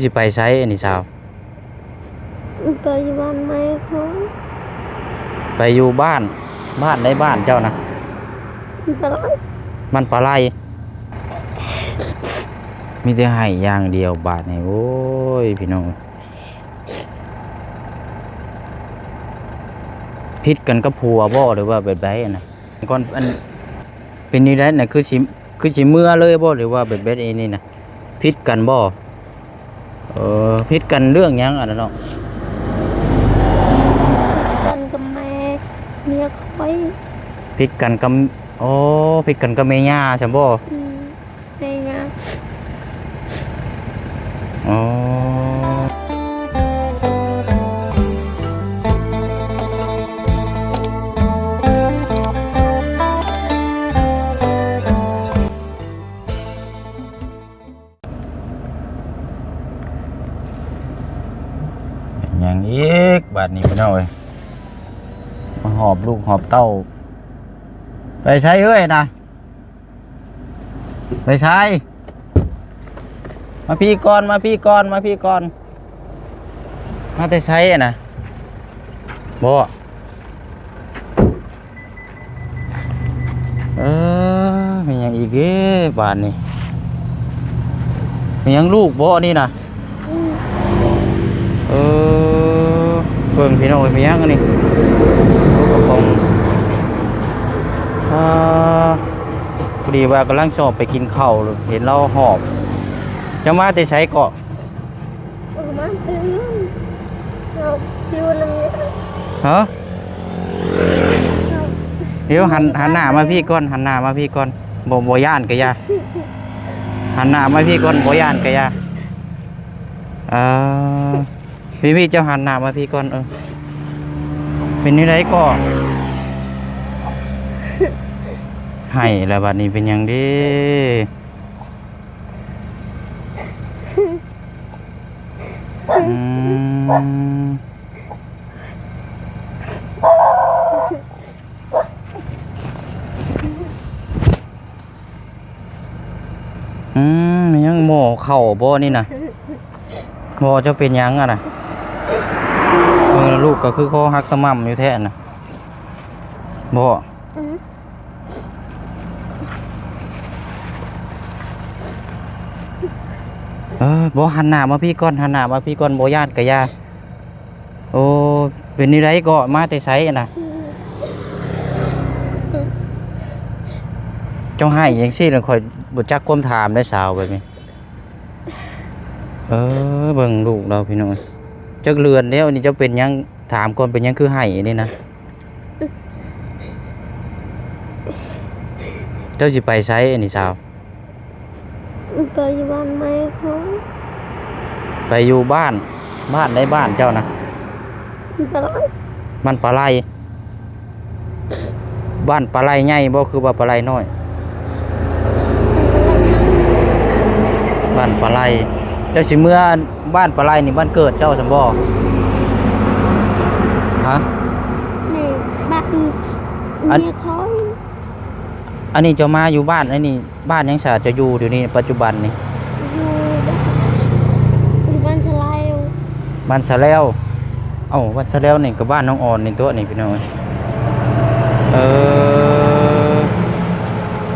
ຊິໄປໃສອັນນີ້ສາວ? ໄປຢູ່ບ້ານແມ່ຂ້ອຍ. ໄປຢູ່ບ້ານ, ບ້ານໃດບ້ານເຈົ້ານະ? ມັນປະໄລ. ມັນປະໄລ. ມີແຕ່ໄຫ້ຢ່າງດຽວບາດນີ້. ໂອ້ຍ ພີ່ນ້ອງ ຜິດກັນກັບຜົວບໍ່ ຫຼືວ່າແບບໃດຫັ້ນນະ? ກ່ອນ ອັນ ເປັນນີ້ໄດ໋ນະ ຄືຊິ ຄືຊິເມືອເລີຍບໍ່ ຫຼືວ່າແບບ ແບບນີ້ນະ? ຜິດກັນບໍ່? ເອີ ຜິດກັນເລື່ອງຫຍັງອັນນັ້ນເນາະ? ກັນກັບແມ່ເມຍຂ້ອຍ. ຜິດກັນກັບ ໂອ້ ຜິດກັນກັບແມ່ຍ່າຊັ້ນບໍ່? ອືມ. ໄດ້ຍາກ. ອໍ ຫຍັງອີກບາດນີ້ ພີ່ນ້ອງເອີຍ ມາຫອບລູກຫອບເຕົ້າ. ໄປໃສເອີຍນະ? ໄປໃສ? ມາພີ້ກ່ອນ ມາພີ້ກ່ອນ ມາພີ້ກ່ອນ. ມາແຕ່ໃສຫັ້ນນະ? ບໍ່ ເອີ ແມ່ນຫຍັງອີກເດ້ບາດນີ້? ແມ່ນຫຍັງລູກບໍ່ນີ້ນະ? ອືມ ເອີ ເບິ່ງພີ່ນ້ອງເອີຍ ແມ່ນຫຍັງອັນນີ້? ໂອ້ ກະປ໋ອງ ອ່າ ພໍດີວ່າກຳລັງຊອກໄປກິນເຂົ້າ ເຫັນລາວຫອບ. ເຈົ້າມາແຕ່ໃສເກາະ? ເອີ ມາແຕ່ເຮືອນ ເຮົາຢູ່ນຳ ຮະ? ດຽວຫັນ ຫັນໜ້າມາພີ້ກ່ອນ ຫັນໜ້າມາພີ້ກ່ອນ. ບໍ່ ບໍ່ຢ້ານກະຢ່າ ຫັນໜ້າມາພີ້ກ່ອນ ບໍ່ຢ້ານກະຢ່າ. ເອີ ພີ່ໆ ເຈົ້າຫັນໜ້າມາພີ້ກ່ອນ. ເອີ ເປັນແນວໃດເກາະ? ໄຫ້ແລ້ວບາດນີ້ ເປັນຫຍັງເດ້? ອືມ ອືມ ແມ່ນຫຍັງ ໝໍ້ເຂົ້າບໍ່ນີ້ນະ? ໝໍ້ເຈົ້າເປັນຫຍັງຫັ້ນນະ? ເບິ່ງລູກກະຄືຄໍຫັກຕະໝ່ຳຢູ່ແທ້ນະ ບໍ່? ອືມ ເອີ ບໍ່ ຫັນໜ້າມາພີ້ກ່ອນ ຫັນໜ້າມາພີ້ກ່ອນ ບໍ່ຢ້ານກະຢ່າ. ໂອ້ ເປັນແນວໃດເກາະ? ມາແຕ່ໃສຫັ້ນນະ? ເຈົ້າໄຫ້ຈັ່ງຊີ້ລະ ຂ້ອຍບໍ່ຈັກຄວາມຖາມເດ້ສາວແບບນີ້. ເອີ ເບິ່ງລູກລາວພີ່ນ້ອງ ຈັກເດືອນແລ້ວນີ້ ເຈົ້າເປັນຫຍັງ? ຖາມກ່ອນ ເປັນຫຍັງຄືໄຫ້ນີ້ນະ? ເຈົ້າຊິໄປໃສອັນນີ້ສາວ? ໄປຢູ່ບ້ານແມ່ຂ້ອຍ. ໄປຢູ່ບ້ານ ບ້ານໃດບ້ານເຈົ້ານະ? ມັນປະໄລ. ບ້ານປະໄລ. ບ້ານປະໄລໃຫຍ່ບໍ່ ຄືວ່າປະໄລນ້ອຍ? ບ້ານປະໄລ. ເຈົ້າຊິເມືອບ້ານປະໄລນີ້ ບ້ານເກີດເຈົ້າຊັ້ນບໍ່? ຮະ? ນີ້ ບ້ານ ອັນ ເມຍຂ້ອຍ. ອັນນີ້ເຈົ້າມາຢູ່ບ້ານ ອັນນີ້ບ້ານຫຍັງສາ ເຈົ້າຢູ່ດຽວນີ້ປັດຈຸບັນນີ້? ຢູ່ ຢູ່ບ້ານສະແລວ. ບ້ານສະແລວ. ເອົ້າ ບ້ານສະແລວນີ້ກະບ້ານນ້ອງອອນນີ້ຕົວະນີ້ພີ່ນ້ອງ. ເອີ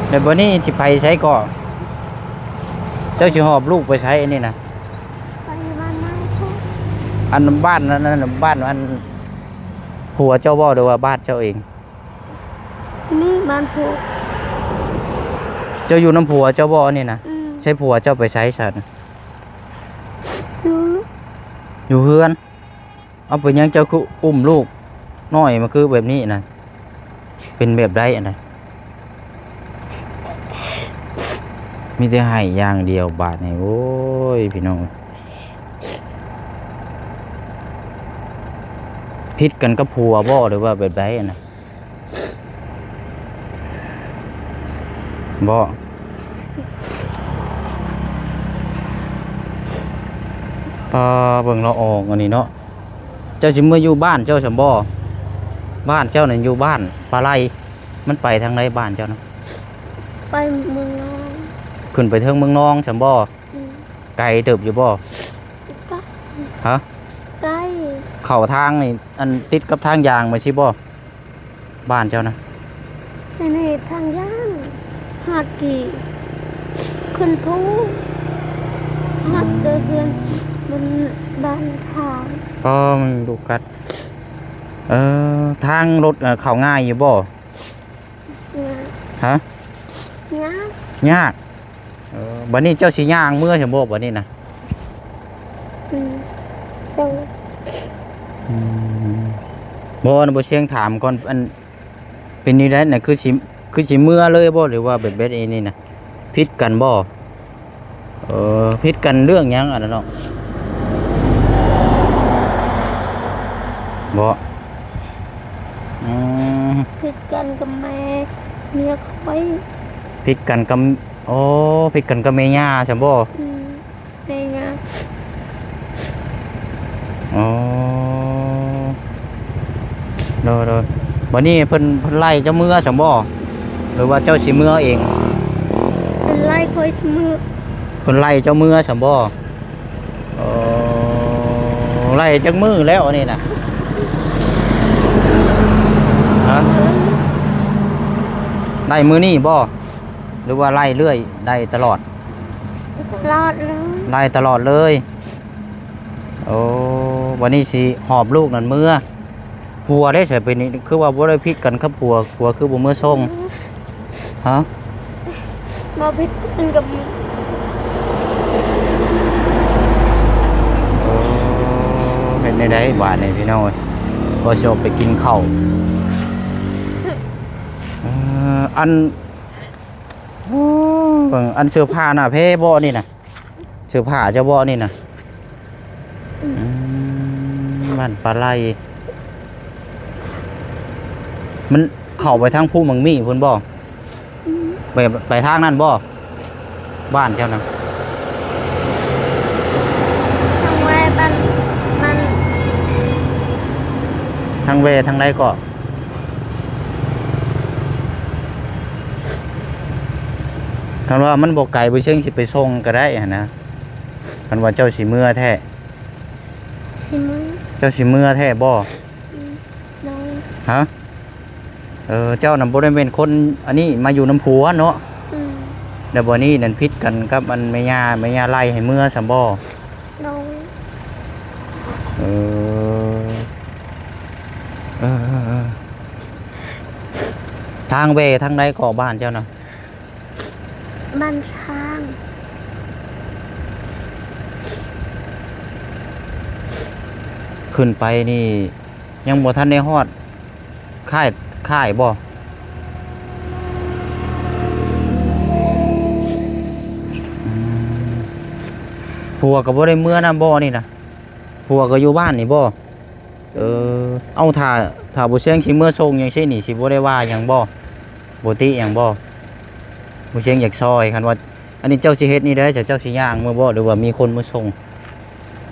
ແລ້ວບາດນີ້ຊິໄປໃສເກາະ? ເຈົ້າຊິຫອບລູກໄປໃສອັນນີ້ນະ? ໄປບ້ານໃໝ່. ອັນບ້ານນັ້ນ ອັນບ້ານ ອັນຜົວເຈົ້າບໍ່ ຫຼືວ່າບ້ານເຈົ້າເອງ? ນີ້ບ້ານຜົວ. ເຈົ້າຢູ່ນຳຜົວເຈົ້າບໍ່ອັນນີ້ນະ? ອືມ. ໃຊ້ຜົວເຈົ້າໄປໃສຊັ້ນ? ຢູ່ ຢູ່ເຮືອນ. ເອົາ ເປັນຫຍັງເຈົ້າຄືອຸ້ມລູກນ້ອຍມາຄືແບບນີ້ນະ? ເປັນແບບໃດອັນນັ້ນ? ມີແຕ່ໄຫ້ຢ່າງດຽວບາດນີ້. ໂອ້ຍ ພີ່ນ້ອງ ຜິດກັນກັບຜົວບໍ່ ຫຼືວ່າແບບໃດອັນນັ້ນ? ບໍ່ ປາ ເບິ່ງລາວອອກອັນນີ້ເນາະ. ເຈົ້າຊິເມືອຢູ່ບ້ານເຈົ້າຊັ້ນບໍ່? ບ້ານເຈົ້ານັ້ນຢູ່ບ້ານປາໄລ. ມັນໄປທາງໃດບ້ານເຈົ້ານະ? ໄປເມືອງນອງ. ຂຶ້ນໄປເທິງເມືອງນອງຊັ້ນບໍ່? ອືມ. ໄກເຕີບຢູ່ບໍ່? ຮະ? ໃກ້. ເຂົ້າທາງນີ້ ອັນຕິດກັບທາງຍ່າງໄປຊີ້ບໍ່? ບ້ານເຈົ້ານະ? ອັນນີ້ທາງຍ່າງ ຮອດກີ່ຂຶ້ນພູ ຮອດເດີເຮືອນ ອືມ ມັນບ້ານທາງ. ກໍມັນດຸກັດ. ເອີ ທາງລົດ ເອີ ເຂົ້າງ່າຍຢູ່ບໍ່? ຍາກ. ຮະ? ຍາກ. ຍາກ. ເອີ ບັດນີ້ເຈົ້າຊິຍ່າງເມືອຊັ້ນບໍ່ບັດນີ້ນະ? ອືມ ເຈົ້າ ອືມ ບໍ່ ອັນ ບໍ່ຊຽງຖາມກ່ອນ ອັນ ເປັນແນວໃດນະ? ຄືຊິ ຄືຊິເມືອເລີຍບໍ່ ຫຼືວ່າແບບ ແບບນີ້ນະ? ຜິດກັນບໍ່? ເອີ ຜິດກັນເລື່ອງຫຍັງອັນນັ້ນເນາະ? ບໍ່ ອືມ ຜິດກັນກັບແມ່ເມຍຂ້ອຍ. ຜິດກັນກັບ ໂອ້ ຜິດກັນກັບແມ່ຍ່າຊັ້ນບໍ່? ອືມ ແມ່ຍ່າ. ອໍ ໂດຍໆ ບັດນີ້ເພິ່ນ ເພິ່ນໄລ່ເຈົ້າເມືອຊັ້ນບໍ່ ຫຼືວ່າເຈົ້າຊິເມືອເອງ? ເພິ່ນໄລ່ຂ້ອຍເມືອ. ເພິ່ນໄລ່ເຈົ້າເມືອຊັ້ນບໍ່? ອໍ ໄລ່ຈັກມື້ແລ້ວອັນນີ້ນະ? ຮະ? ໄລ່ມື້ນີ້ບໍ່ ຫຼືວ່າໄລ່ເລື້ອຍ ໄລ່ຕະຫຼອດ? ຕະຫຼອດເລີຍ. ໄລ່ຕະຫຼອດເລີຍ. ໂອ້ ບັດນີ້ຊິຫອບລູກນັ້ນເມືອ. ຜົວເດ້ ສະເປັນນີ້ ຄືວ່າບໍ່ໄດ້ຜິດກັນກັບຜົວ ຜົວຄືບໍ່ເມືອສົ່ງ? ຮະ? ບໍ່ຜິດກັນກັບ ເອີ ເຮັດແນວໃດບາດນີ້ພີ່ນ້ອງເອີຍ? ວ່າຊິອອກໄປກິນເຂົ້າ. ເອີ ອັນ ໂອ້ ເບິ່ງ ອັນເສື້ອຜ້າໜ້າແພບໍ່ນີ້ນະ? ເສື້ອຜ້າເຈົ້າບໍ່ນີ້ນະ? ອືມ ອືມ ບ້ານປາໄລ ມັນເຂົ້າໄປທາງພູໝາກມີ້ພຸ້ນບໍ່? ອືມ ໄປ ໄປທາງນັ້ນບໍ່? ບ້ານເຈົ້ານະ? ທາງແວ່ບ້ານມັນ ທາງແວ່ທາງໃດເກາະ? ຄັນວ່າມັນບໍ່ໄກ ບໍ່ເຊີງຊິໄປສົ່ງກໍໄດ້ຫັ້ນນະ ຄັນວ່າເຈົ້າຊິເມືອແທ້. ຊິເມືອ. ເຈົ້າຊິເມືອແທ້ບໍ່? ອືມ ໂດຍ. ຮະ? ເອີ ເຈົ້ານະບໍ່ໄດ້ແມ່ນຄົນອັນນີ້ ມາຢູ່ນຳຜົວເນາະ? ອືມ ແລ້ວບັດນີ້ນັ້ນຜິດກັນກັບອັນແມ່ຍ່າ ແມ່ຍ່າໄລ່ໃຫ້ເມືອຊັ້ນບໍ່? ໂດຍ. ເອີ ເອີ ເອີ ເອີ ທາງແວ່ທາງໃດເກາະ ບ້ານເຈົ້ານະ? ບ້ານທາງ ຂຶ້ນໄປນີ້ຍັງບໍ່ທັນໄດ້ຮອດຄ້າຍ ຄ້າຍບໍ່? ອືມ ຜົວກໍບໍ່ໄດ້ເມືອນຳບໍ່ນີ້ນະ? ຜົວກໍຢູ່ບ້ານນີ້ບໍ່? ເອີ ເອົາ ຖ້າ ຖ້າບໍ່ຊຽງຊິເມືອສົ່ງຈັ່ງຊີ້ນີ້ ຊິບໍ່ໄດ້ວ່າຫຍັງບໍ່? ບໍ່ຕິຫຍັງບໍ່? ບໍ່ຊຽງຢາກຊ່ອຍ ຄັນວ່າ ອັນນີ້ເຈົ້າຊິເຮັດແນວໃດ? ເຈົ້າຊິຍ່າງເມືອບໍ່ ຫຼືວ່າມີຄົນມາສົ່ງ?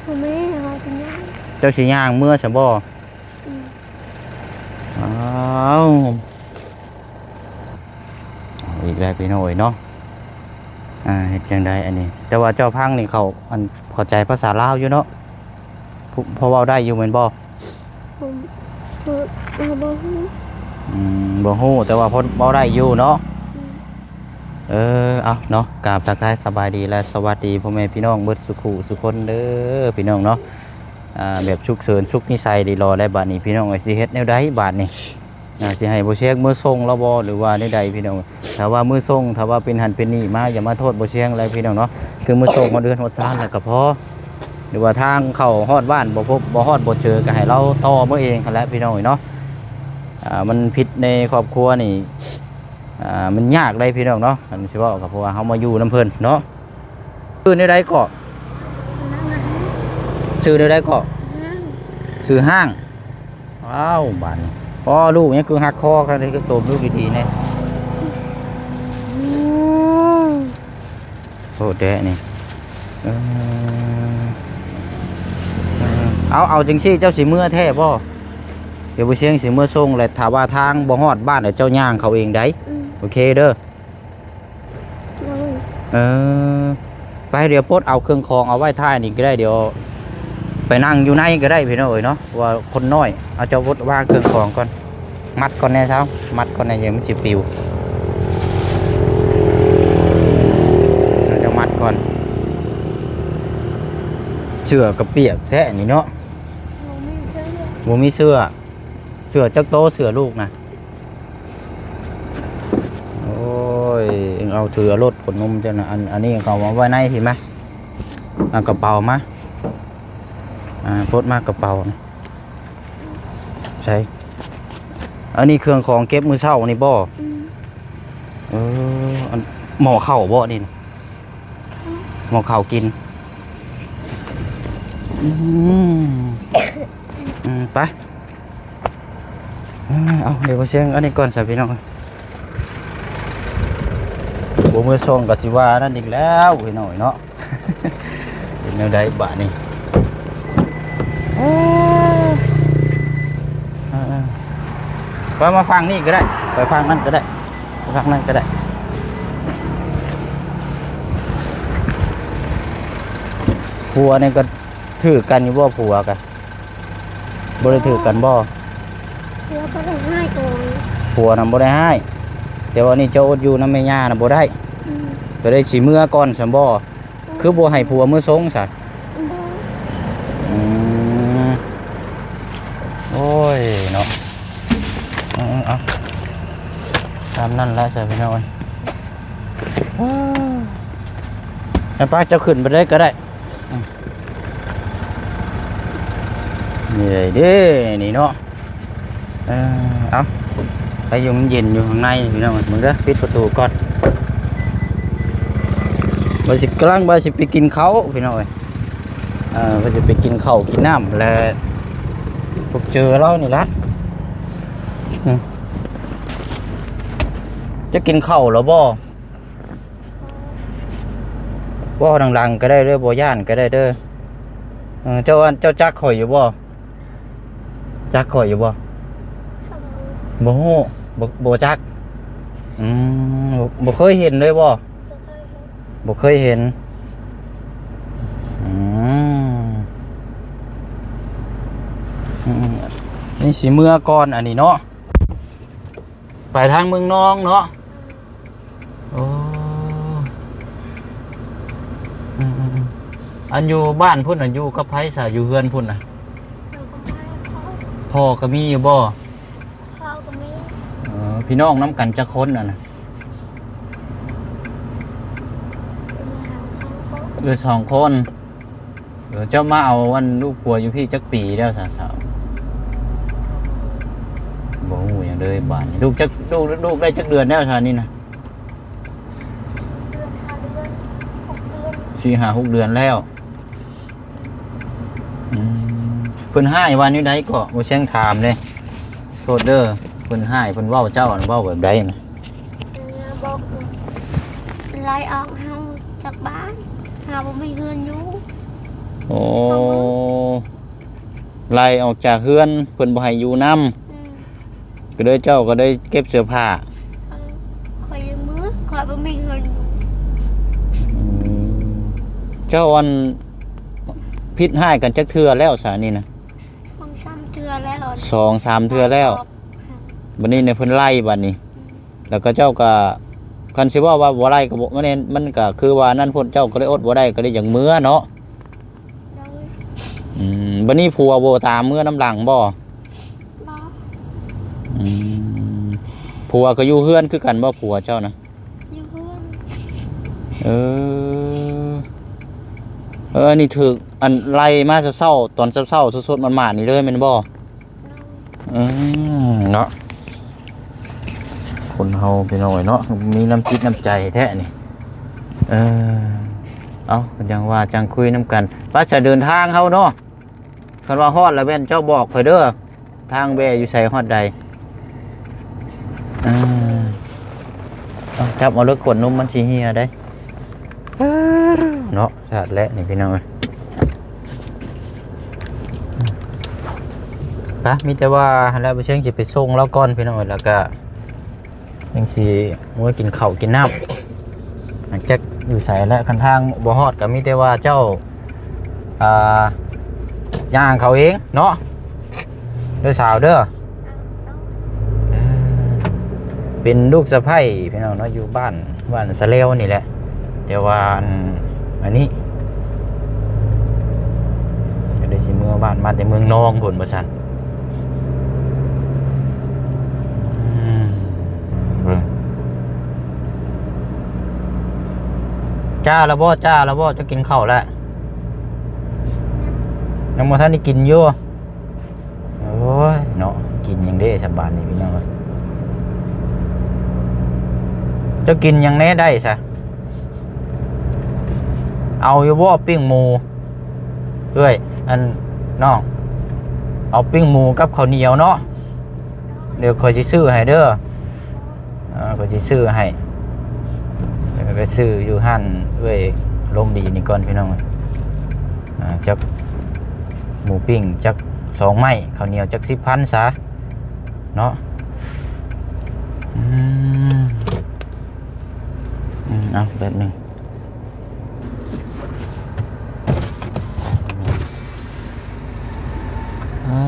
ບໍ່ແມ່ນ ເຮົາຊິຍ່າງ. ເຈົ້າຊິຍ່າງເມືອຊັ້ນບໍ່? ອືມ ອ້າວ ເອົາອີກແລ້ວພີ່ນ້ອງເອີຍເນາະ. ອ່າ ເຮັດຈັ່ງໃດອັນນີ້? ແຕ່ວ່າເຈົ້າພັງນີ້ເຂົາ ອັນ ເຂົ້າໃຈພາສາລາວຢູ່ເນາະ? ພໍ ພໍເວົ້າໄດ້ຢູ່ແມ່ນບໍ່? ບໍ່ ບໍ່ ເຮົາບໍ່ຮູ້. ອືມ ບໍ່ຮູ້ ແຕ່ວ່າພໍເວົ້າໄດ້ຢູ່ເນາະ? ອືມ ເອີ ເອົາເນາະ ກາບທັກທາຍສະບາຍດີ ແລະ ສະຫວັດດີພໍ່ແມ່ພີ່ນ້ອງເບິດສູ່ຜູ້ສູ່ຄົນເດີພີ່ນ້ອງເນາະ. ອ່າ ແບບສຸກເສີນສຸກນິໄສດີລໍແລ້ວ ບາດນີ້ພີ່ນ້ອງເອີຍ ຊິເຮັດແນວໃດບາດນີ້? ອ່າ ຊິໃຫ້ບໍ່ແຊກເມືອສົ່ງລາວບໍ່ ຫຼືວ່າແນວໃດພີ່ນ້ອງ? ຖ້າວ່າເມືອສົ່ງ ຖ້າວ່າເປັນຫັ້ນເປັນນີ້ມາ ຢ່າມາໂທດບໍ່ແຊກແລ້ວພີ່ນ້ອງເນາະ. ຄືເມືອສົ່ງຮອດເຮືອນຮອດຊານແລ້ວກໍພໍ ຫຼືວ່າທາງເຂົ້າຮອດບ້ານບໍ່ພົບ ບໍ່ຮອດບໍ່ເຈີ ກໍໃຫ້ລາວຕໍ່ເມືອເອງຫັ້ນແຫຼະພີ່ນ້ອງເອີຍເນາະ. ອ່າ ມັນຜິດໃນຄອບຄົວນີ້ ອ່າ ມັນຍາກເດ້ພີ່ນ້ອງເນາະ. ຄັນຊິເວົ້າກໍເພາະວ່າເຮົາມາຢູ່ນຳເພິ່ນເນາະ. ຊື່ແນວໃດເກາະ? ຊື່ແນວໃດເກາະ? ຊື່ຮ້າງ. ອ້າວ ບາດນີ້ ພໍ່ລູກຍັງຄືຮັກຄໍກັນເດ້ ຄືໂຕມລູກດີໆແດ່. ໂອ້ ໂທດແດ່ນີ້. ເອີ ເອີ ເອົາ ເອົາຈັ່ງຊີ້ ເຈົ້າຊິເມືອແທ້ບໍ່? ດຽວບໍ່ຊຽງຊິເມືອສົ່ງ ແລະ ຖ້າວ່າທາງບໍ່ຮອດບ້ານ ເຈົ້າຍ່າງເຂົ້າເອງໄດ໋. ອືມ ໂອເຄເດີ. ໂດຍ. ເອີ ໄປ ດຽວປົດເອົາເຄື່ອງຂອງເອົາໄວ້ທ້າຍນີ້ກໍໄດ້. ດຽວໄປ ນັ່ງຢູ່ໃນກໍໄດ້ພີ່ນ້ອງເອີຍເນາະ ວ່າຄົນນ້ອຍ. ເອົາ ເຈົ້າວົດວາງເຄື່ອງຂອງກ່ອນ ມັດກ່ອນແດ່ຊາວ ມັດກ່ອນແດ່ ຢ່າມັນຊິປິວ. ເຈົ້າມັດກ່ອນ. ເສື້ອກໍປຽກແທ້ນີ້ເນາະ ບໍ່ມີເສື້ອ ບໍ່ມີເສື້ອ. ເສື້ອຈັກໂຕ ເສື້ອລູກນະ? ໂອ້ຍ ເອົາ ຖືເອົາໂລດ ຂົນນົມເຈົ້ານະ. ອັນ ອັນນີ້ເຂົາເອົາໄວ້ໃນພີ້ມາ ເອົາກະເປົາມາ ອ່າ ປົດມາກະເປົານະ. ໃສ່ ອັນນີ້ເຄື່ອງຂອງເກັບມື້ເຊົ້ານີ້ບໍ່? ອືມ ເອີ ອັນ ໝໍ້ເຂົ້າບໍ່ນີ້ນະ? ໝໍ້ເຂົ້າກິນ. ອືມ ອືມ ໄປ. ເອົາ ດຽວບໍ່ຊຽງອັນນີ້ກ່ອນຊະພີ່ນ້ອງ. ບໍ່ເມືອສົ່ງກໍຊິວ່ານັ້ນອີກແລ້ວພີ່ນ້ອງເນາະ. ເປັນແນວໃດບາດນີ້? ເອີ ເອີ ເອີ ໄປມາຝັ່ງນີ້ກໍໄດ້ ໄປຝັ່ງນັ້ນກໍໄດ້ ໄປຝັ່ງນັ້ນກໍໄດ້. ຜົວນີ້ກໍຖືກກັນຢູ່ບໍ່? ຜົວກໍ ບໍ່ໄດ້ຖືກກັນບໍ່? ຜົວບໍ່ໄດ້ຮ້າຍໂຕ. ຜົວນະບໍ່ໄດ້ຮ້າຍ ແຕ່ວ່ານີ້ເຈົ້າອົດຢູ່ນຳແມ່ຍ່ານະບໍ່ໄດ້. ອືມ ກໍໄດ້ຊິເມືອກ່ອນຊັ້ນບໍ່? ອືມ ຄືບໍ່ໃຫ້ຜົວເມືອສົ່ງຊະ? ບໍ່ ອືມ ໂອ້ຍເນາະ. ເອີ ເອົາ ຕາມນັ້ນລະຊະພີ່ນ້ອງເອີຍ. ໃຫ້ປ້າເຈົ້າຂຶ້ນໄປເລີຍກໍໄດ້. ນີ້ເດ້ນີ້ເນາະ. ເອີ ເອົາ ໄປຢູ່ ມັນເຢັນຢູ່ຂ້າງໃນພີ່ນ້ອງເອີຍ. ເບິ່ງເດີ ປິດປະຕູກ່ອນ. ວ່າຊິ ກຳລັງວ່າຊິໄປກິນເຂົ້າພີ່ນ້ອງເອີຍ. ເອີ ວ່າຊິໄປກິນເຂົ້າກິນນ້ຳ ແລະ ພົບເຈີລາວນີ້ລະ. ອືມ ຈະກິນເຂົ້າແລ້ວບໍ່? ເວົ້າດັງໆກໍໄດ້ເດີ ບໍ່ຢ້ານກໍໄດ້ເດີ. ເອີ ເຈົ້າ ເຈົ້າຈັກຂ້ອຍຢູ່ບໍ່? ຈັກຂ້ອຍຢູ່ບໍ່? ບໍ່ຮູ້ ບໍ່ ບໍ່ຈັກ. ອືມ ບໍ່ ບໍ່ເຄີຍເຫັນເລີຍບໍ່? ບໍ່ເຄີຍເຫັນ ບໍ່ເຄີຍເຫັນ. ອືມ ອືມ ນີ້ຊິເມືອກ່ອນອັນນີ້ເນາະ. ໄປທາງເມືອງນອງເນາະ. ໂອ້ ອືມໆໆ ອັນຢູ່ບ້ານພຸ້ນນະ ຢູ່ກັບໃຜຊະ ຢູ່ເຮືອນພຸ້ນນະ? ຢູ່ກັບແມ່. ພໍ່ ພໍ່ກໍມີຢູ່ບໍ່? ພໍ່ກໍມີ. ເອີ ພີ່ນ້ອງນຳກັນຈັກຄົນຫັ້ນນະ? ມີເຮົາສອງຄົນ. ເອີ ສອງຄົນ. ເອີ ເຈົ້າມາເອົາອັນລູກຜົວຢູ່ພີ້ຈັກປີແລ້ວຊະສາວ? ບໍ່ຮູ້ຫຍັງເລີຍບາດນີ້. ລູກຈັກ ລູກ ລູກໄດ້ຈັກເດືອນແລ້ວຊະນີ້ນະ? ສີ່ເດືອນ ຫ້າເດືອນ ຫົກເດືອນ. ສີ່ຫ້າຫົກເດືອນແລ້ວ. ອືມ ເພິ່ນຮ້າຍວ່າແນວໃດເກາະ? ບໍ່ແຊງຖາມເດ້. ໂທດເດີ ເພິ່ນຮ້າຍ ເພິ່ນເວົ້າເຈົ້າ ເວົ້າແບບໃດນະ? ເອີ ບອກໄລ່ອອກເຮົາຈາກບ້ານ ເຮົາບໍ່ມີເຮືອນຢູ່. ໂອ້ ໄລ່ອອກຈາກເຮືອນ ເພິ່ນບໍ່ໃຫ້ຢູ່ນຳ. ອືມ ກໍເລີຍ ເຈົ້າກໍໄດ້ເກັບເສື້ອຜ້າ. ເອີ ຂ້ອຍຢາກເມືອ ຂ້ອຍບໍ່ມີເຮືອນຢູ່. ອືມ ເຈົ້າອັນ ຜິດຮ້າຍກັນຈັກເທື່ອແລ້ວຊະນີ້ນະ? ສອງສາມເທື່ອແລ້ວ. ສອງສາມເທື່ອແລ້ວ. ບັດນີ້ນະເພິ່ນໄລ່ບັດນີ້. ອືມ ແລ້ວກໍເຈົ້າກໍ ຄັນຊິເວົ້າວ່າບໍ່ໄລ່ກໍບໍ່ ມັນ ມັນກໍຄືວ່ານັ້ນພຸ້ນ ເຈົ້າກໍເລີຍອົດບໍ່ໄດ້ ກໍເລີຍຢາກເມືອເນາະ. ໂດຍ. ອືມ ບັດນີ້ຜົວບໍ່ຕາມເມືອນຳຫຼັງບໍ່? ບໍ່. ອືມ ຜົວກໍຢູ່ເຮືອນຄືກັນບໍ່ ຜົວເຈົ້ານະ? ຢູ່ເຮືອນ. ເອີ ເອີ ອັນນີ້ຖືກອັນໄລ່ມາເຊົ້າໆ ຕອນເຊົ້າໆ ສົດໆ ໝາດໆ ນີ້ເລີຍແມ່ນບໍ່? ອືມ ເນາະ ຄົນເຮົາພີ່ນ້ອງເອີຍເນາະ ມີນ້ຳຈິດນ້ຳໃຈແທ້ນີ້. ເອີ ເອົ້າ ຈັ່ງວ່າຈັ່ງຄຸຍນຳກັນ ໄປສະເດີນທາງເຮົາເນາະ. ຄັນວ່າຮອດແລ້ວແມ່ນເຈົ້າບອກຂ້ອຍເດີ ທາງແວ່ຢູ່ໃສຮອດໃດ. ເອີ ເອົາ ຈັບເອົາເລີຍ ຂວດນົມມັນຊິເຫ່ຍໄດ໋ ເນາະ. ຊາດແຫຼະນີ້ພີ່ນ້ອງເອີຍ. ປະ ມີແຕ່ວ່າຫັ້ນແຫຼະ ບໍ່ເຊີງຊິໄປສົ່ງລາວກ່ອນພີ່ນ້ອງເອີຍ ແລ້ວກະຍັງຊິເມືອກິນເຂົ້າກິນນ້ຳ ຈັກຢູ່ໃສແຫຼະ. ຄັນທາງບໍ່ຮອດກະມີແຕ່ວ່າເຈົ້າ ອ່າ ຍ່າງເຂົ້າເອງເນາະ ເດີສາວເດີ. ເປັນລູກສະໃພ້ພີ່ນ້ອງເນາະ ຢູ່ບ້ານ ບ້ານສະແລວນີ້ແຫຼະ ແຕ່ວ່າອັນ ອັນນີ້ ກໍໄດ້ຊິເມືອບ້ານ ມາແຕ່ເມືອງນອງພຸ້ນວ່າຊັ້ນ. ອືມ ເບິ່ງ ຈ້າແລ້ວບໍ່? ຈ້າແລ້ວບໍ່? ເຈົ້າກິນເຂົ້າແລ້ວ? ຍັງບໍ່ທັນໄດ້ກິນຢູ່. ໂອ້ຍເນາະ ກິນຫຍັງເດ້ສະບາດນີ້ພີ່ນ້ອງເອີຍ. ເຈົ້າກິນຫຍັງແດ່ໄດ້ຊະ? ເອົາຢູ່ບໍ່ປີ້ງໝູ? ເອື້ອຍ ອັນ ນ້ອງ ເອົາປີ້ງໝູກັບເຂົ້າໜຽວເນາະ. ດຽວຂ້ອຍຊິຊື້ໃຫ້ເດີ. ເອີ ຂ້ອຍຊິຊື້ໃຫ້ ແລ້ວກໍໄປຊື້ຢູ່ຮ້ານເອື້ອຍລົມດີນີ້ກ່ອນພີ່ນ້ອງ. ອ່າ ຈັກໝູປີ້ງຈັກສອງໄມ້ ເຂົ້າໜຽວຈັກສິບພັນຊະເນາະ. ອືມ ອືມ ເອົາແປັບໜຶ່ງ. ອ່າ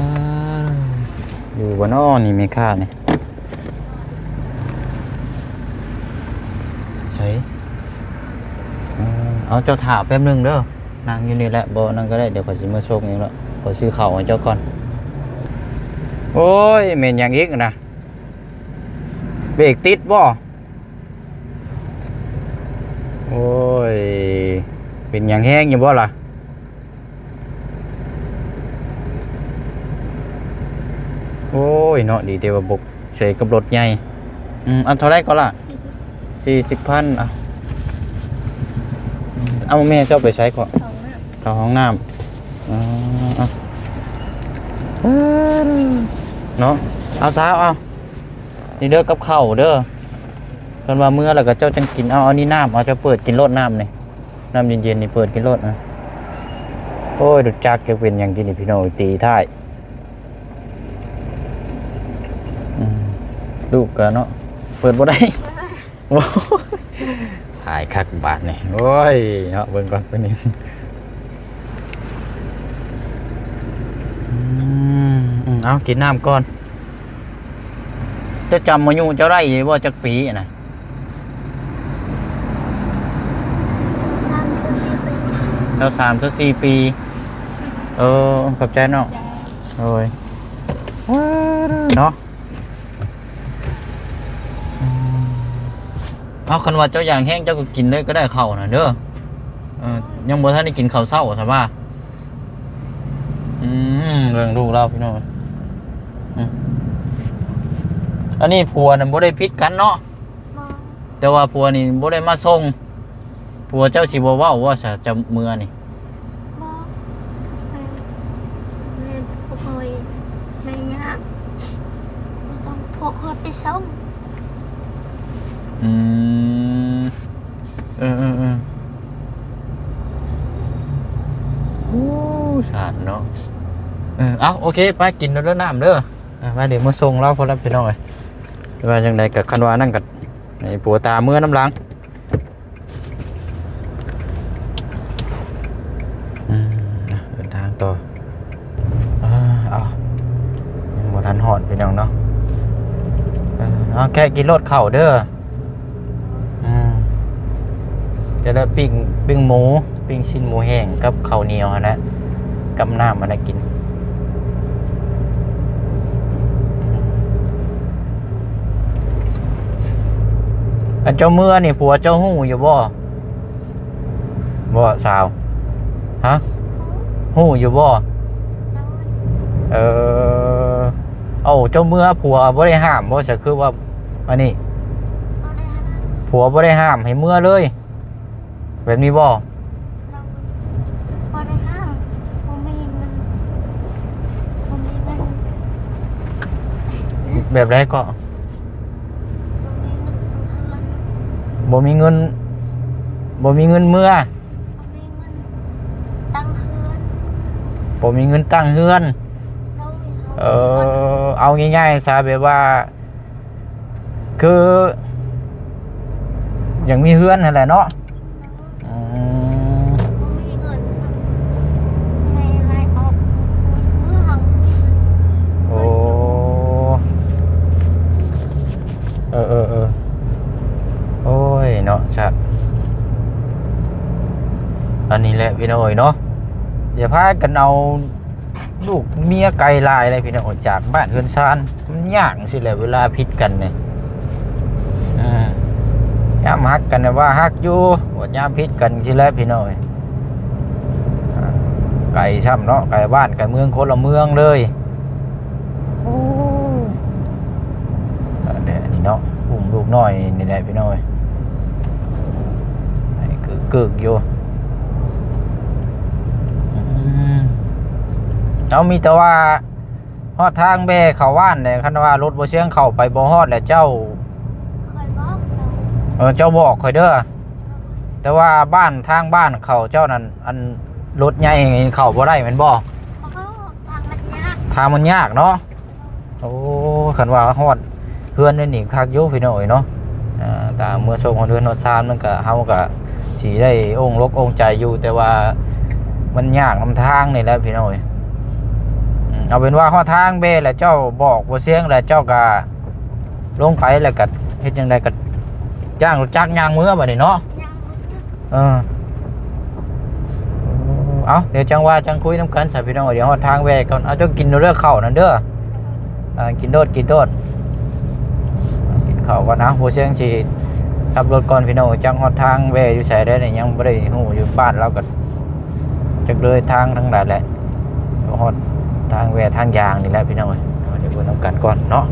ຢູ່ບໍ່ນໍນີ້ແມ່ຄ້ານີ້? ໃສ? ເອີ ເອົາ ເຈົ້າຖ້າແປັບໜຶ່ງເດີ ນັ່ງຢູ່ນີ້ແຫຼະ ບໍ່ນັ້ນກໍໄດ້ ດຽວຂ້ອຍຊິມາສົ່ງເອງເນາະ. ຂ້ອຍຊື້ເຂົ້າໃຫ້ເຈົ້າກ່ອນ. ໂອ້ຍ ແມ່ນຫຍັງອີກນະ? ເບຣກຕິດບໍ່? ໂອ້ຍ ເປັນຫຍັງແຮງຢູ່ບໍ່ລະ? ໂອ້ຍເນາະ ດີແຕ່ວ່າບົກໃສ່ກັບລົດໃຫຍ່. ອືມ ອັນເທົ່າໃດກໍລະ? ສີ່ສິບ ສີ່ສິບພັນ. ອ່ະ ເອົາ ແມ່ເຈົ້າໄປໃສເກາະ? ເຂົ້າຫ້ອງນ້ຳ ເຂົ້າຫ້ອງນ້ຳ. ອໍ ເນາະ ເອົາສາວ ເອົາ ນີ້ເດີ ກັບເຂົ້າເດີ. ເພິ່ນວ່າເມືອແລ້ວກໍເຈົ້າຈັ່ງກິນ. ເອົາ ເອົານີ້ນ້ຳ ເອົາ ເຈົ້າເປີດກິນໂລດນ້ຳນີ້ ນ້ຳເຢັນໆ ນີ້ເປີດກິນໂລດ. ອະ ໂອ້ຍ ລົດຈັກຈະເປັນຫຍັງກິນນີ້ພີ່ນ້ອງ ຕີທ້າຍ. ອືມ ລູກກໍເນາະ ເປີດບໍ່ໄດ້. ໂອ້ຍ ຕາຍຄັກບາດນີ້. ໂອ້ຍເນາະ ເບິ່ງກ່ອນ ເບິ່ງນີ້. ອືມ ເອົາ ກິນນ້ຳກ່ອນ. ເຈົ້າຈຳອາຍຸເຈົ້າໄດ້ຢູ່ບໍ່ ຈັກປີນະ? ຊາວສາມ ຊາວສີ່ປີ. ຊາວສາມ ຊາວສີ່ປີ. ເອີ ຂອບໃຈນ້ອງ. ໂດຍ ເນາະ. ເອົາ ຄັນວ່າເຈົ້າຢາກແຮງ ເຈົ້າກໍກິນເລີຍກໍໄດ້ເຂົ້ານະເດີ. ເອີ ຍັງບໍ່ທັນໄດ້ກິນເຂົ້າເຊົ້າຊະວ່າ. ອືມ ເບິ່ງລູກລາວພີ່ນ້ອງ. ອືມ ອັນນີ້ຜົວນັ້ນບໍ່ໄດ້ຜິດກັນເນາະ. ບໍ່ ແຕ່ວ່າຜົວນີ້ບໍ່ໄດ້ມາສົ່ງ. ຜົວເຈົ້າຊິບໍ່ເວົ້າວ່າ ສະ ຈະເມືອນີ້? ບໍ່ ແມ່ ແມ່ບໍ່ຄ່ອຍໄດ້ຍາກ ຕ້ອງພວກຂ້ອຍໄປສົ່ງ. ອືມ ເອີ ເອີ ເອີ ໂອ້ ສາດເນາະ. ເອີ ເອົາ ໂອເຄ ໄປກິນເດີນ້ຳເດີ. ອ່າ ວ່າດຽວມາສົ່ງລາວພຸ້ນລະພີ່ນ້ອງເອີຍ. ວ່າຈັ່ງໃດກໍ ຄັນວ່ານັ້ນກໍໃຫ້ຜົວຕາເມືອນຳຫຼັງ. ອືມ ເດີນທາງຕໍ່. ເອີ ເອົາ ຍັງບໍ່ທັນຮອດພີ່ນ້ອງເນາະ. ເອີ ເອົາ ແຄະກິນໂລດເຂົ້າເດີ. ອືມ ຈະໄດ້ປີ້ງ ປີ້ງໝູ ປີ້ງຊີ້ນໝູແຫ້ງກັບເຂົ້າໜຽວຫັ້ນນະ ກັບນ້ຳຫັ້ນນະກິນ. ອັນເຈົ້າເມືອນີ້ ຜົວເຈົ້າຮູ້ຢູ່ບໍ່? ບໍ່ສາວ? ຮະ? ຮູ້ຢູ່ບໍ່? ເອີ ເອົາ ເຈົ້າເມືອ ຜົວບໍ່ໄດ້ຫ້າມບໍ່? ສະ ຄືວ່າອັນນີ້ ຜົວບໍ່ໄດ້ຫ້າມໃຫ້ເມືອເລີຍ ແບບນີ້ບໍ່? ບໍ່ໄດ້ຫ້າມ ບໍ່ມີເງິນ ບໍ່ມີເງິນ. ແບບໃດເກາະ? ບໍ່ມີເງິນ ບໍ່ມີເງິນເມືອ ບໍ່ມີເງິນຕັ້ງເຮືອນ ບໍ່ມີເງິນຕັ້ງເຮືອນ. ໂດຍ ເອີ ເອົາງ່າຍໆຊະ ແບບວ່າ ຄືຢາກມີເຮືອນຫັ້ນແຫຼະເນາະ. ອືມ ບໍ່ມີເງິນ ແມ່ໄລ່ອອກ ອັນນີ້ແຫຼະພີ່ນ້ອງເອີຍເນາະ ຢ່າພາກັນເອົາລູກເມຍໄກຫຼາຍເລີຍພີ່ນ້ອງເອີຍ ຈາກບ້ານເຮືອນຊານ ມັນຍາກຈັ່ງຊີ້ແຫຼະ ເວລາຜິດກັນນີ້ ອ່າ ຍາມຮັກກັນວ່າຮັກຢູ່ ບັດຍາມຜິດກັນຊີ້ແຫຼະພີ່ນ້ອງເອີຍ ອ່າ ໄກຊ້ຳເນາະ ໄກບ້ານໄກເມືອງ ຄົນລະເມືອງເລີຍ. ໂອ້ ອັນນີ້ເນາະ ອຸ້ມລູກນ້ອຍນີ້ແຫຼະພີ່ນ້ອງເອີຍ ໃຫ້ກຶກໆຢູ່ ອືມ ເອົາ ມີແຕ່ວ່າຮອດທາງແບເຂົ້າບ້ານແຫຼະ ຄັນວ່າລົດບໍ່ຊຽງເຂົ້າໄປບໍ່ຮອດແຫຼະ ເຈົ້າ ຂ້ອຍບອກເຈົ້າ ເອີ ເຈົ້າບອກຂ້ອຍເດີ ແຕ່ວ່າບ້ານ ທາງບ້ານເຂົາເຈົ້ານັ້ນ ອັນ ລົດໃຫຍ່ເຂົ້າບໍ່ໄດ້ແມ່ນບໍ່? ເຂົ້າ ທາງມັນຍາກ ທາງມັນຍາກເນາະ. ໂອ້ ຄັນວ່າຮອດເຮືອນນີ້ຄັກຢູ່ພີ່ນ້ອງເອີຍເນາະ ເອີ ຖ້າເມືອສົ່ງຮອດເຮືອນຮອດຊານ ມັນກະ ເຮົາກະຊິໄດ້ໂລ່ງອົກໂລ່ງໃຈຢູ່ ແຕ່ວ່າມັນຍາກນຳທາງນີ້ແຫຼະພີ່ນ້ອງເອີຍ ອືມ ເອົາເປັນວ່າຮອດທາງແບແລ້ວ ເຈົ້າບອກບໍ່ຊຽງແລ້ວ ເຈົ້າກະລົງໄປ ແລ້ວກະເຮັດຈັ່ງໃດກະຈ້າງລົດຈັກຍ່າງເມືອບາດນີ້ເນາະ. ເອີ ເອົາ ດຽວຈັ່ງວ່າຈັ່ງຄຸຍນຳກັນຊະພີ່ນ້ອງ ດຽວຮອດທາງແວ່ກ່ອນ ເອົາ ເຈົ້າກິນເດີ້ເຂົ້ານັ້ນເດີ້ ອ່າ ກິນໂລດ ກິນໂລດ ກິນເຂົ້າກ່ອນ ເອົາ ຜູ້ຊຽງຊິຂັບລົດກ່ອນພີ່ນ້ອງ ຈັກຮອດທາງແວ່ຢູ່ໃສແລ້ວນີ້ ຍັງບໍ່ໄດ້ຮູ້ ຢູ່ບ້ານລາວກໍຈັກເລີຍທາງທັງຫຼາຍແຫຼະ ຮອດທາງແວ່ທາງຢາງນີ້ແຫຼະພີ່ນ້ອງເອີຍ ດຽວເບິ່ງນຳກັນກ່ອນເນາະ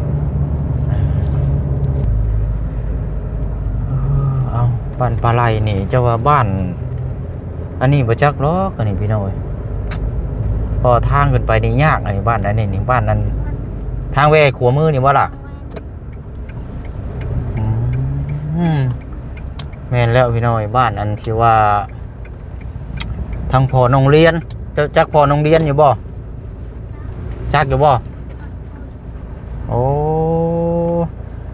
ເອົາ ບ້ານປາໄຫຼນີ້ ເຈົ້າວ່າບ້ານ ອັນນີ້ບໍ່ຈັກດອກ ອັນນີ້ພີ່ນ້ອງເອີຍ ເພາະທາງຂຶ້ນໄປນີ້ຍາກ ອັນນີ້ບ້ານອັນນີ້ນີ້ ບ້ານອັນ ທາງແວ່ຂວາມືນີ້ບໍ່ລະ? ອືມ ແມ່ນແລ້ວພີ່ນ້ອງເອີຍ ບ້ານອັນທີ່ວ່າ ທາງພໍ່ນ້ອງລຽນ ເຈົ້າຈັກພໍ່ນ້ອງລຽນຢູ່ບໍ່? ຈັກຢູ່ບໍ່? ໂອ້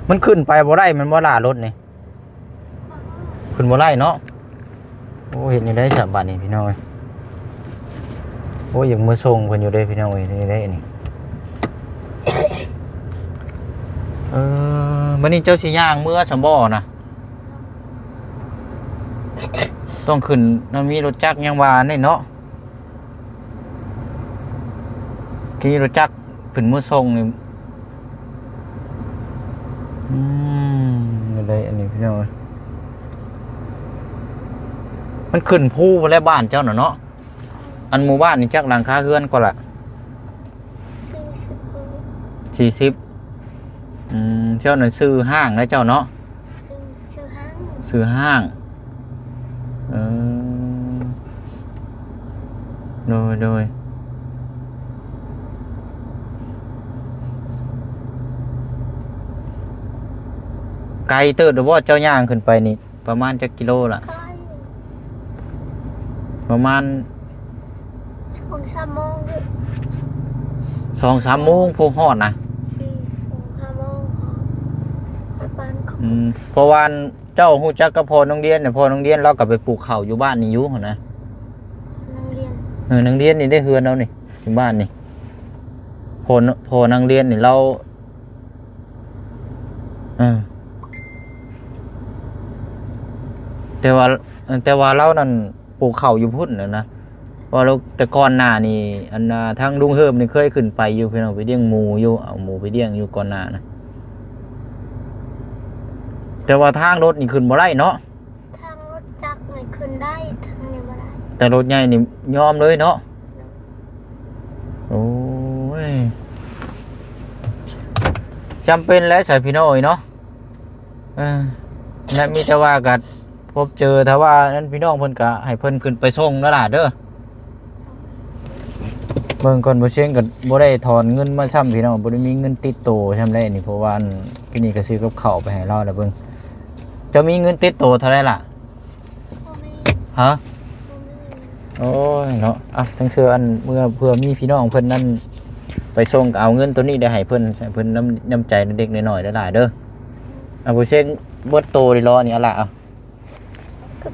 ມັນຂຶ້ນໄປບໍ່ໄດ້ແມ່ນບໍ່ລະ ລົດນີ້? ຂຶ້ນບໍ່ໄດ້ເນາະ ໂອ້ ເຮັດແນວໃດຊະບາດນີ້ພີ່ນ້ອງເອີຍ ໂອ້ ຢາກມາສົ່ງເພິ່ນຢູ່ເດ້ພີ່ນ້ອງເອີຍ ເຮັດແນວໃດອັນນີ້ ເອີ ບາດນີ້ເຈົ້າຊິຍ່າງເມືອຊຳບໍ່ນະ? ຕ້ອງຂຶ້ນ ມັນມີລົດຈັກຍັງວ່າອັນນີ້ເນາະ ຂີ່ລົດຈັກຂຶ້ນມາສົ່ງນີ້ ອືມ ແນວໃດອັນນີ້ພີ່ນ້ອງເອີຍ ມັນຂຶ້ນພູພຸ້ນແຫຼະບ້ານເຈົ້ານະເນາະ ອັນໝູ່ບ້ານນີ້ຈັກຫຼັງຄາເຮືອນກໍລະ? ສີ່ສິບ ສີ່ສິບ ອືມ ເຈົ້ານັ້ນຊື່ຫ້າງນະເຈົ້າເນາະ? ຊື່ ຊື່ຫ້າງ ຊື່ຫ້າງ ເອີ ໂດຍ ໂດຍ ໄກເຕີບຢູ່ບໍ່ ເຈົ້າຍ່າງຂຶ້ນໄປນີ້ ປະມານຈັກກິໂລລະ? ປະມານ ສອງສາມໂມງເດີ ສອງສາມໂມງພຸ້ນຮອດນະ ສີ່ໂມງ ຫ້າໂມງຮອດ ປະມານ ອືມ ເພາະວ່າເຈົ້າຮູ້ຈັກກັບພໍ່ນ້ອງດຽນ ພໍ່ນ້ອງດຽນລາວກໍໄປປູກເຂົ້າຢູ່ບ້ານນີ້ຢູ່ຫັ້ນນະ ນ້ອງດຽນ ເອີ ນ້ອງດຽນນີ້ເດ້ ເຮືອນລາວນີ້ ຢູ່ບ້ານນີ້ ພໍ່ ພໍ່ນ້ອງດຽນນີ້ລາວ ເອີ ແຕ່ວ່າ ແຕ່ວ່າລາວນັ້ນ ປູກເຂົ້າຢູ່ພຸ້ນນະ ເພາະວ່າແຕ່ກ່ອນໜ້ານີ້ ອັນ ອ່າ ທາງລຸງເຮີບນີ້ເຄີຍຂຶ້ນໄປຢູ່ພີ່ນ້ອງ ໄປລ້ຽງໝູຢູ່ ເອົາໝູໄປລ້ຽງຢູ່ກ່ອນໜ້ານະ ແຕ່ວ່າທາງລົດນີ້ຂຶ້ນບໍ່ໄດ້ເນາະ ທາງລົດຈັກນີ້ຂຶ້ນໄດ້ ທາງນີ້ບໍ່ໄດ້ ແຕ່ລົດໃຫຍ່ນີ້ຍອມເລີຍເນາະ ໂດຍ ໂອ້ຍ ຈຳເປັນແຫຼະຊະພີ່ນ້ອງເອີຍເນາະ ເອີ ແລະມີແຕ່ວ່າກໍ ພົບເຈີ ຖ້າວ່ານັ້ນພີ່ນ້ອງເພິ່ນກະໃຫ້ເພິ່ນຂຶ້ນໄປສົ່ງເດີຫຼ້າເດີ ເບິ່ງກ່ອນ ບໍ່ຊຽງກໍບໍ່ໄດ້ຖອນເງິນມາຊ້ຳພີ່ນ້ອງ ບໍ່ໄດ້ມີເງິນຕິດໂຕຊ້ຳໃດນີ້ ເພາະວ່າອັນ ມື້ນີ້ກໍຊື້ກັບເຂົ້າໄປໃຫ້ລາວແລ້ວເບິ່ງ ເຈົ້າມີເງິນຕິດໂຕເທົ່າໃດລະ? ບໍ່ມີ ຮະ? ບໍ່ມີ ໂອ້ຍເນາະ ອ່ະ ທັງເທື່ອອັນ ເມື່ອເພື່ອມີພີ່ນ້ອງເພິ່ນນັ້ນໄປສົ່ງ ກໍເອົາເງິນໂຕນີ້ໄດ້ໃຫ້ເພິ່ນ ໃຫ້ເພິ່ນນຳ ນ້ຳໃຈເລັກໆນ້ອຍໆຫຼາຍໆເດີ ອ່ະ ບໍ່ຊຽງເບິດໂຕນີ້ລໍນີ້ ເອົາລະ ເອົາ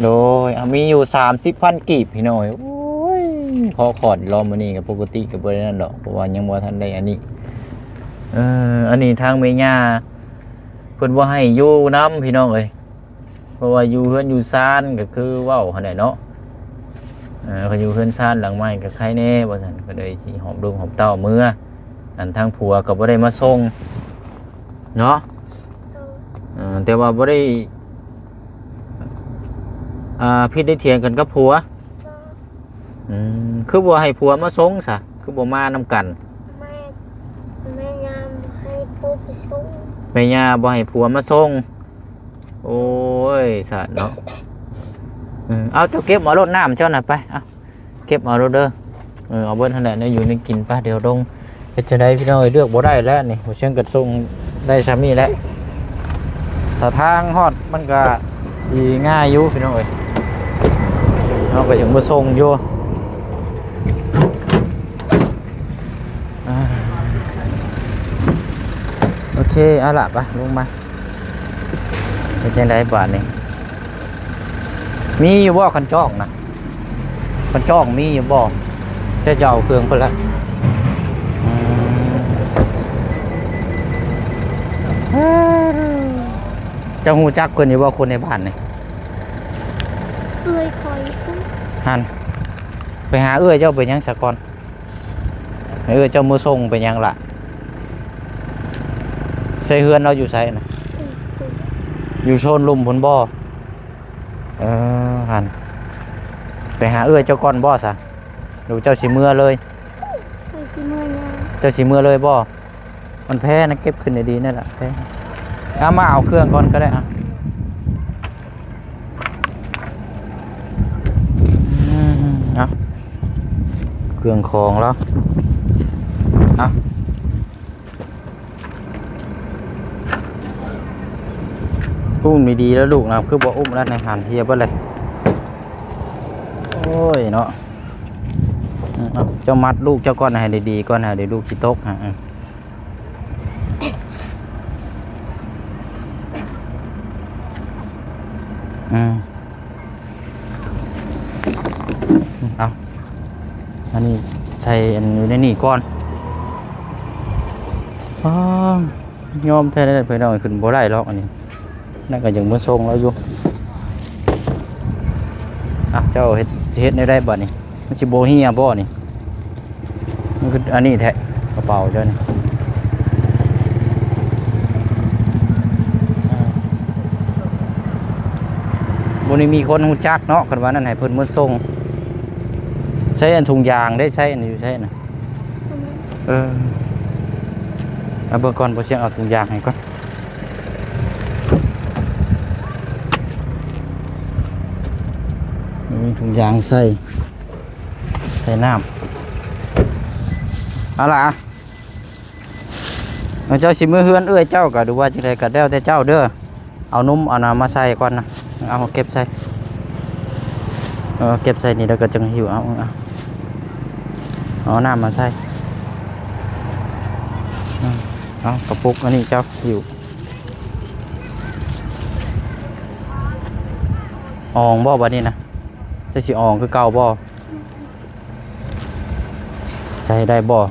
ໂດຍ ອ່ະ ມີຢູ່ສາມສິບພັນກີບພີ່ນ້ອງເອີຍ ໂອ້ຍ ຂໍຂອດລອມມື້ນີ້ກໍປົກກະຕິກໍບໍ່ໄດ້ນັ້ນດອກ ເພາະວ່າຍັງບໍ່ທັນໄດ້ອັນນີ້ ເອີ ອັນນີ້ທາງແມ່ຍ່າເພິ່ນບໍ່ໃຫ້ຢູ່ນຳພີ່ນ້ອງເອີຍ ເພາະວ່າຢູ່ເຮືອນຢູ່ຊານກໍຄືເວົ້າຫັ້ນແຫຼະເນາະ ເອີ ເຂົາຢູ່ເຮືອນຊານຫຼັງໃໝ່ກໍໄຄແດ່ວ່າຊັ້ນ ກໍເລີຍຊິຫອບລູກຫອບເຕົ້າເມືອ. ອັນທາງຜົວກໍບໍ່ໄດ້ມາສົ່ງເນາະ. ເອີ ແຕ່ວ່າບໍ່ໄດ້ ອ່າ ຜິດໄດ້ຖຽງກັນກັບຜົວ. ອືມ ຄືບໍ່ໃຫ້ຜົວມາສົ່ງຊະ? ຄືບໍ່ມານຳກັນ? ແມ່ ແມ່ຍ່າບໍ່ໃຫ້ຜົວໄປສົ່ງ. ແມ່ຍ່າບໍ່ໃຫ້ຜົວມາສົ່ງ. ໂອ້ຍ ສາດເນາະ. ເອີ ເອົາ ເຈົ້າເກັບເອົາໂລດນ້ຳເຈົ້ານະ ໄປ ເອົາ ເກັບເອົາໂລດເດີ. ເອີ ເອົາເບິດຫັ້ນແຫຼະ ແນວຢູ່ແນວກິນ. ໄປ ດຽວລົງ. ເຮັດຈັ່ງໃດພີ່ນ້ອງເອີຍ ເລືອກບໍ່ໄດ້ແລ້ວນີ້. ບໍ່ເຊິ່ງກໍສົ່ງໄດ້ຊ່ຳນີ້ແຫຼະ. ຖ້າທາງຮອດມັນກໍຊິງ່າຍຢູ່ພີ່ນ້ອງເອີຍ. ເຮົາກໍຍັງບໍ່ສົ່ງຢູ່. ອ່າ ໂອເຄ ເອົາລະ ໄປ ລົງມາ. ເປັນຈັ່ງໃດບາດນີ້? ມີຢູ່ບໍ່ຄັນຈອກນະ? ຄັນຈອກມີຢູ່ບໍ່? ເຈົ້າຈະເອົາເຄື່ອງເພິ່ນລະ? ອືມ ເຈົ້າຮູ້ຈັກເພິ່ນຢູ່ບໍ່ ຄົນໃນບ້ານນີ້? ເອື້ອຍຂ້ອຍພຸ້ນ. ຫັ້ນ ໄປຫາເອື້ອຍເຈົ້າໄປຫຍັງສາກ່ອນ? ໃຫ້ເອື້ອຍເຈົ້າມືສົ່ງໄປຫຍັງລະ? ໃສ່ເຮືອນລາວຢູ່ໃສນະ? ຢູ່ໂຊນລຸ່ມພຸ້ນບໍ່? ເອີ ຫັ້ນ ໄປຫາເອື້ອຍເຈົ້າກ່ອນບໍ່ຊະ ຫຼືເຈົ້າຊິເມືອເລີຍ? ຂ້ອຍຊິເມືອຍ່າງ. ເຈົ້າຊິເມືອເລີຍບໍ່? ມັນແພນະ ເກັບຂຶ້ນດີໆ ນັ້ນລະ ແພ. ເອົາ ມາເອົາເຄື່ອງກ່ອນກໍໄດ້ອະ. ອືມ ເອົາ ເຄື່ອງຂອງລາວ ເອົາ ອຸ້ມດີໆ ແລ້ວລູກນະ ຄືບໍ່ອຸ້ມແລ້ວ ໃນຫັນເຮຍເບິດເລີຍ. ໂອ້ຍເນາະ. ອືມ ເອົາ ເຈົ້າມັດລູກເຈົ້າກ່ອນ ໃຫ້ດີໆກ່ອນ ໃຫ້ລູກຊິຕົກ ອືມ. ອືມ ເອົາ ອັນນີ້ໃສ່ອັນຢູ່ໃນນີ້ກ່ອນ. ອ້າວ ຍອມແທ້ເດ້ ພີ່ນ້ອງ ຂຶ້ນບໍ່ໄດ້ດອກອັນນີ້. ນັ້ນກໍຍັງບໍ່ສົ່ງລາວຢູ່. ອ່ະ ເຈົ້າເຮັດ ຊິເຮັດແນວໃດບາດນີ້? ມັນຊິບໍ່ເຮຍບໍ່ນີ້? ມັນຄືອັນນີ້ແທ້ ກະເປົາເຈົ້ານີ້. ບໍ່ໄດ້ມີຄົນຮູ້ຈັກເນາະ ຄັນວ່ານັ້ນໃຫ້ເພິ່ນມາສົ່ງ. ໃຊ້ອັນຖົງຢາງເດ້ ໃຊ້ອັນຢູ່ໃສນະ? ເອີ ເອົາເບິ່ງກ່ອນ ບໍ່ຊຽງເອົາຖົງຢາງໃຫ້ກ່ອນ. ມີຖົງຢາງໃສ່ ໃສ່ນ້ຳ. ເອົາລະ ເຈົ້າຊິເມືອເຮືອນເອື້ອຍເຈົ້າກະ ຫຼືວ່າຈັ່ງໃດກະແລ້ວແຕ່ເຈົ້າເດີ. ເອົານົມອັນນັ້ນມາໃສ່ກ່ອນນະ ເອົາເກັບໃສ່ ເອີ ເກັບໃສ່ນີ້ແລ້ວກໍຈຶ່ງຫິ້ວເອົາ ເອົາ ເອົານ້ຳມາໃສ່ ເອົາກະປຸກອັນນີ້ເຈົ້າຫິ້ວ. ອອງບໍ່ບາດນີ້ນະ? ເຈົ້າຊິອອງຄືເກົ່າບໍ່? ໃສ່ໄດ້ບໍ່?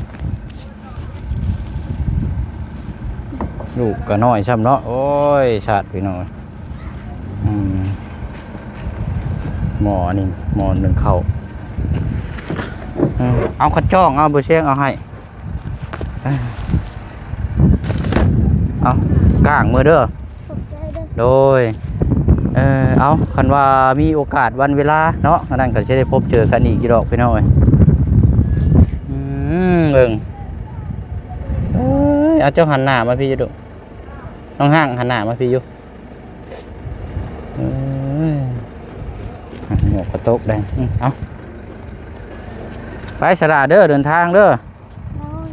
ລູກກໍນ້ອຍຊ້ຳເນາະ. ໂອ້ຍ ສາດ ພີ່ນ້ອງເອີຍ. ອືມ ໝໍ້ນີ້ ໝໍ້ໜຶ້ງເຂົ້າ. ເອີ ເອົາ ຄັນຈ້ອງ ເອົາ ບໍ່ແຊງເອົາໃຫ້. ເອົາ ກ້າງເມືອເດີ. ຂອບໃຈເດີ. ໂດຍ ເອີ ເອົາ ຄັນວ່າມີໂອກາດວັນເວລາເນາະ ອັນນັ້ນກໍຊິໄດ້ພົບເຈີກັນອີກຢູ່ດອກ ພີ່ນ້ອງເອີຍ. ອືມ ເບິ່ງ ເອີຍ ເອົາ ເຈົ້າຫັນໜ້າມາພີ້ຢູ່ດຸ ນ້ອງຮ້າງ ຫັນໜ້າມາພີ້ຢູ່. ເອີຍ ໝວກກະຕົກໄດ້. ອືມ ເອົາ ໄປສະຫຼະເດີ ເດີນທາງເດີ. ໂອ້ຍ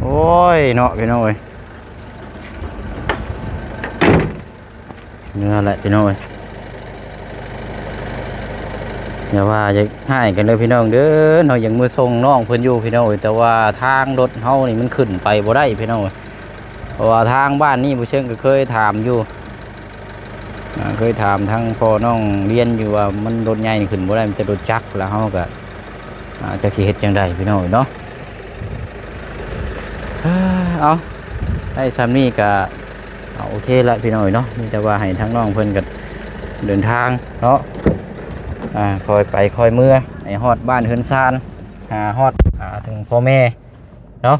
ໂອ້ຍເນາະ ພີ່ນ້ອງເອີຍ ເມື່ອແຫຼະ ພີ່ນ້ອງເອີຍ. ຢ່າວ່າຢ່າຮ້າຍກັນເດີ ພີ່ນ້ອງເດີ ເຮົາຍັງມາສົ່ງນ້ອງເພິ່ນຢູ່ ພີ່ນ້ອງເອີຍ. ແຕ່ວ່າທາງລົດເຮົານີ້ມັນຂຶ້ນໄປບໍ່ໄດ້ ພີ່ນ້ອງເອີຍ ເພາະວ່າທາງບ້ານນີ້ ຜູ້ເຊິ່ງກໍເຄີຍຖາມຢູ່ ອ່າ ເຄີຍຖາມທາງພໍ່ນ້ອງລຽນຢູ່ວ່າ ມັນລົດໃຫຍ່ນີ້ຂຶ້ນບໍ່ໄດ້ ມີແຕ່ລົດຈັກ ແລ້ວເຮົາກໍ ອ່າ ຈັກຊິເຮັດຈັ່ງໃດ ພີ່ນ້ອງເນາະ. ເອົາ ໄດ້ສ່ຳນີ້ກໍ ເອົາ ໂອເຄລະ ພີ່ນ້ອງເນາະ. ມີແຕ່ວ່າໃຫ້ທາງນ້ອງເພິ່ນກໍເດີນທາງເນາະ. ອ່າ ຄ່ອຍໄປຄ່ອຍເມືອ ໃຫ້ຮອດບ້ານເຮືອນຊານ ຫາຮອດ ຫາເຖິງພໍ່ແມ່ເນາະ.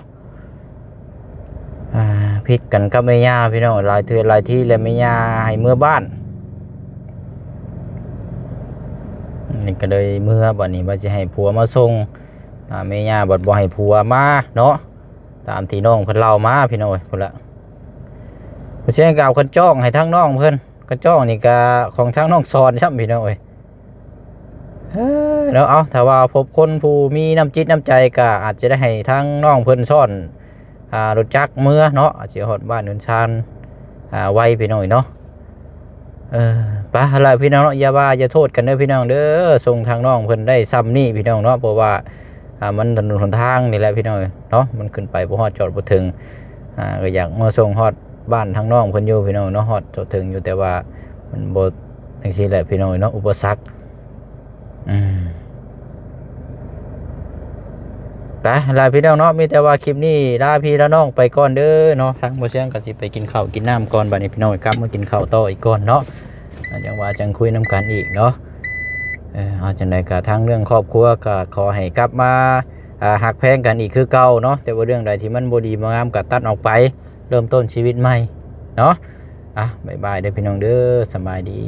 ອ່າ ຜິດກັນກັບແມ່ຍ່າພີ່ນ້ອງ ຫຼາຍເທື່ອຫຼາຍທີແລ້ວ ແມ່ຍ່າໃຫ້ເມືອບ້ານ. ນີ້ກໍເລີຍເມືອ ບັດນີ້ວ່າຊິໃຫ້ຜົວມາສົ່ງ ອ່າ ແມ່ຍ່າບັດບໍ່ໃຫ້ຜົວມາເນາະ ຕາມທີ່ນ້ອງເພິ່ນເລົ່າມາພີ່ນ້ອງເອີຍ. ພຸ້ນລະ ຜູ້ຊາຍກໍເອົາຄັນຈ້ອງໃຫ້ທາງນ້ອງເພິ່ນ ກະຈ້ອງນີ້ກະຂອງທາງນ້ອງສອນຊ້ຳ ພີ່ນ້ອງເອີຍ. ເອີ ເນາະ ເອົາ ຖ້າວ່າພົບຄົນຜູ້ມີນ້ຳຈິດນ້ຳໃຈ ກະອາດຈະໄດ້ໃຫ້ທາງນ້ອງເພິ່ນຊ້ອນ ອ່າ ລົດຈັກເມືອເນາະ ອາດຈະຮອດບ້ານເຮືອນຊານ ອ່າ ໄວ ພີ່ນ້ອງເອີຍເນາະ. ເອີ ໄປລະພີ່ນ້ອງເນາະ ຢ່າວ່າຢ່າໂທດກັນເດີພີ່ນ້ອງເດີ ສົ່ງທາງນ້ອງເພິ່ນໄດ້ຊ່ຳນີ້ພີ່ນ້ອງເນາະ ເພາະວ່າ ອ່າ ມັນຖະໜົນຫົນທາງນີ້ແຫຼະພີ່ນ້ອງເນາະ ມັນຂຶ້ນໄປບໍ່ຮອດຈອດບໍ່ເຖິງ. ອ່າ ກໍຢາກມາສົ່ງຮອດບ້ານທາງນ້ອງເພິ່ນຢູ່ພີ່ນ້ອງເນາະ ຮອດຈອດເຖິງຢູ່ ແຕ່ວ່າມັນບໍ່ຈັ່ງຊີ້ແຫຼະພີ່ນ້ອງເນາະ ອຸປະສັກ. ອືມ ໄປລະພີ່ນ້ອງເນາະ ມີແຕ່ວ່າຄລິບນີ້ລາພີ່ລານ້ອງໄປກ່ອນເດີເນາະ. ທາງບໍ່ຊຽງກໍຊິໄປກິນເຂົ້າກິນນ້ຳກ່ອນ ບັດນີ້ພີ່ນ້ອງ ກັບມາກິນເຂົ້າຕໍ່ອີກກ່ອນເນາະ ຈັ່ງວ່າຈັ່ງຄຸຍນຳກັນອີກເນາະ. ເອີ ເອົາ ຈັ່ງໃດກໍທາງເລື່ອງຄອບຄົວກໍຂໍໃຫ້ກັບມາ ອ່າ ຮັກແພງກັນອີກຄືເກົ່າເນາະ ແຕ່ວ່າເລື່ອງໃດທີ່ມັນບໍ່ດີບໍ່ງາມກໍຕັດອອກໄປ ເລີ່ມຕົ້ນຊີວິດໃໝ່ເນາະ. ອ່ະ ບາຍບາຍເດີພີ່ນ້ອງເດີ ສະບາຍດີ.